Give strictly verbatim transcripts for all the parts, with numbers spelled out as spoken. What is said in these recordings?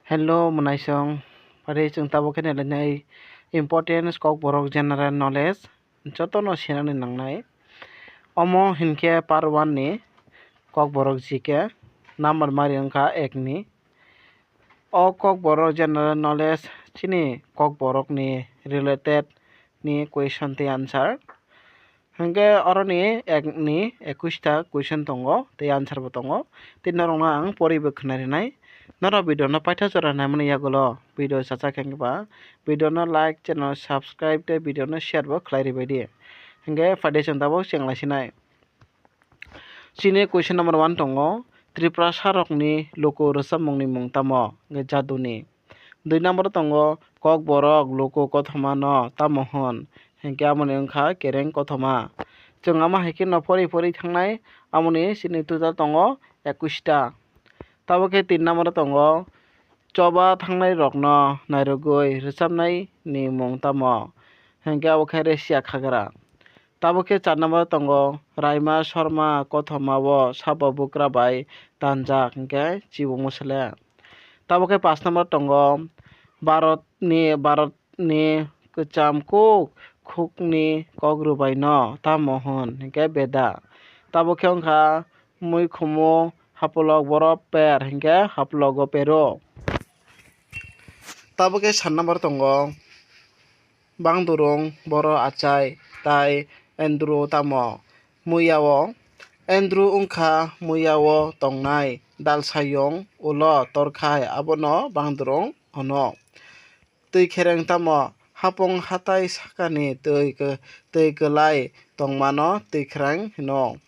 Hello mwnaisong, pari chwng tabuk khe nailai nai importance Kokborok general knowledge jotono sinani nangnai. Omo hinkhe part one ni Kokborok G K number mari wngkha ek ni. O Kokborok general knowledge chini Kokborok ni related ni question tei answer. Hinkhe oroni ek ni ekwis ta question tongo tei answer bo tongo. Tei norokno ang poribo khwnai rinai. Norok video no paitha jora naimani yagulo video chachak khe ba video no like, channel subscribe tei video no share bo khlai ribai di. Hinkhe phaidi chwng tabuk chenglai sinai. Chini question number one tongo, Tripura sarokni luku rwchapmungni mung tamo? Hinkhe jaduni. Dui number tongo, Kokborok luku kothoma no tamo hwn? Hinkhe amoni wngkha kereng kothoma. Chwng ama hai kheno pori pori thangnai, amoni chini total tongo ekwis ta. Tabuk khe tin number tongo, choba thangnai rokno nairogwi rwchapnai ni mung tamo? Hinkhe abo khe Resia Khagra. Tabuk khe char number tongo, Raima Sorma kothoma o sabo bukra bai tanjak hinkhe Chibu Musle. Tabuk khe pash number tongo, Bharat ni, Bharat ni kwcham kuk khukni kok rwbai no tamo hwn hinkhe Beda. Tabuk khe wngkha mui khumu hapulok borok per hinkhe hapulogo pero. Tabuk khe san number tongo, Bangdurung boro achai tai Andrew tamo? Muya o Andrew wngkha muya o tongnai dalsayung ulo torkhai abono Bangdurung hwno. Twi khereng tamo? Hapung hatai sakani twi kw-, twi kwlai tongmano twi khereng hwno.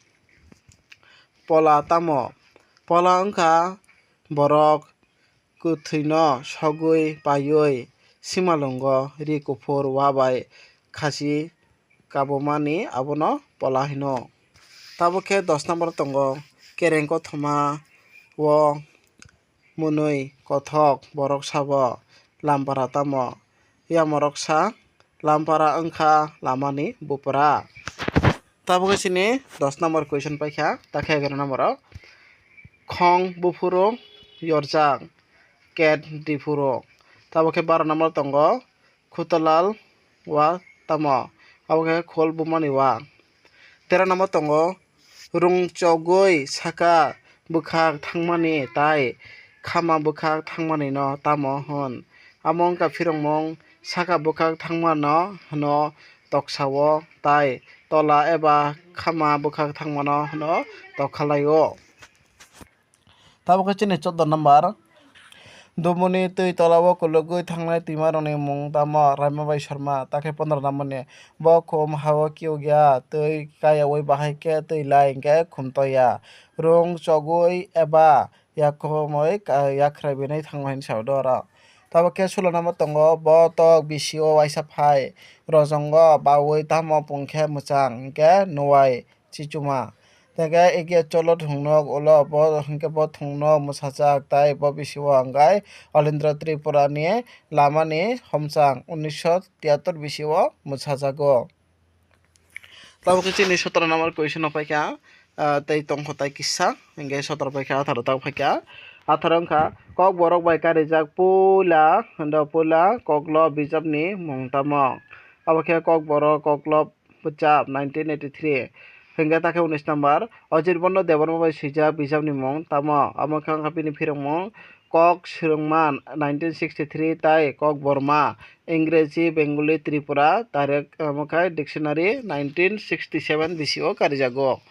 Pola tamo? Pola wngkha borok kwthwino sogwi paiwi simalwngo ri kuphur wa bai khasi kabumani abono pola hino. Tabuk khe dos number tongo, kereng kothoma o mwnwi kothok borok sabo lampara tamo? Yamorok sa lampara wngkha lamani bupra. Tabuk khe chini dos number question paikha, takhe egaroh number o khong buphuru yorjak ket diphuru. Tabuk khe baro number tongo, Khutalal wa tamo? Abo khe khol bumani wa. Tero number tongo, rungchogwi saka bwkhak thangmani tai khama bwkhak thangmani no tamo hwn? Amo wngkha phirongmung, saka bwkhak thangmano hwno toksa o tai tola eba khama bwkhak thangmano hwno tokhalai o. Tabuk khe chini choudo number. Dumuni twi tola o kulugwi thangnai twimarokni mung tamo? Raima bai Sharma. Takhe pondro number ni. Bo khum ha o kiyuk ya, twi kaya ui bahai khe twi lai hinkhe khum to ya. Rung chogwi eba yakhumui ka-, yakhrai bini thango hinwi sao do oro. Tabuk khe sulo number tongo. Bo tok bisi o waisa phai rojongo baui tamo pung khe mwchang hinkhe nuwai chichuma. Tei khe eke cholo thungnok ulo bo hinkhe bo thungnok mwsajak tai bo bisi o hwnkhai Alindra Tripura ni lama ni homchang unnisho tiyattor bisi o mwsajago. Tabuk khe chini sotoro number question no paikha, ah, tei tongkho tai kisa hinkhe sotoro paikha atharo tabuk paikha. Atharo wngkha Kokborok bai karijak puila, hwndo puila koklo bijap ni mung tamo? Abo khe Kokborok koklo bwchap nineteen eighty three. Hinkhe takhe unis number, Ajit Bondo Debbarma bai swijak bijapni mung tamo? Amo khe wngkha bini phirokmung Kok Swrwngma nineteen sixty three tai Kokborma, Ingreji, Bengali, Tripura, direct, amo khe dictionary nineteen sixty seven bisi o karijago.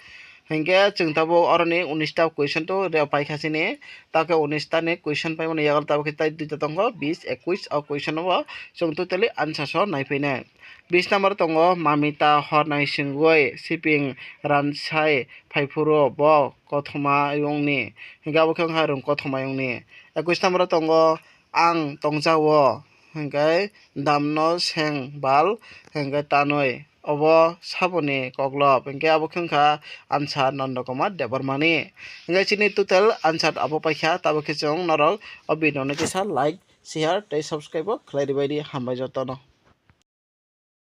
Hinkhe chwng tabuk oroni unis ta question to re paikha chini, takhe unis ta ni question paimani yago tabuk khe tai duita tongkho, bis, ekwis, o question o chwng totally answer so naiphai nai. Bis number tongo, Mamita hornai singwi siping ransai phaiphuru bo kothomayungni, hinkhe abo khe wngkha rung kothomayungni. Ekwis number tongo, ang tongjao, hinkhe damno seng bal, hinkhe tanwi obo saboni koklop, hinkhe abo khe wngkha answer Nandakuma Debbarmani. Hinkhe chini total answer abo paikha, tabuk khe chwng norok o video no kisa like, share tei subscribe bo khlai ribai di, hambai jotono.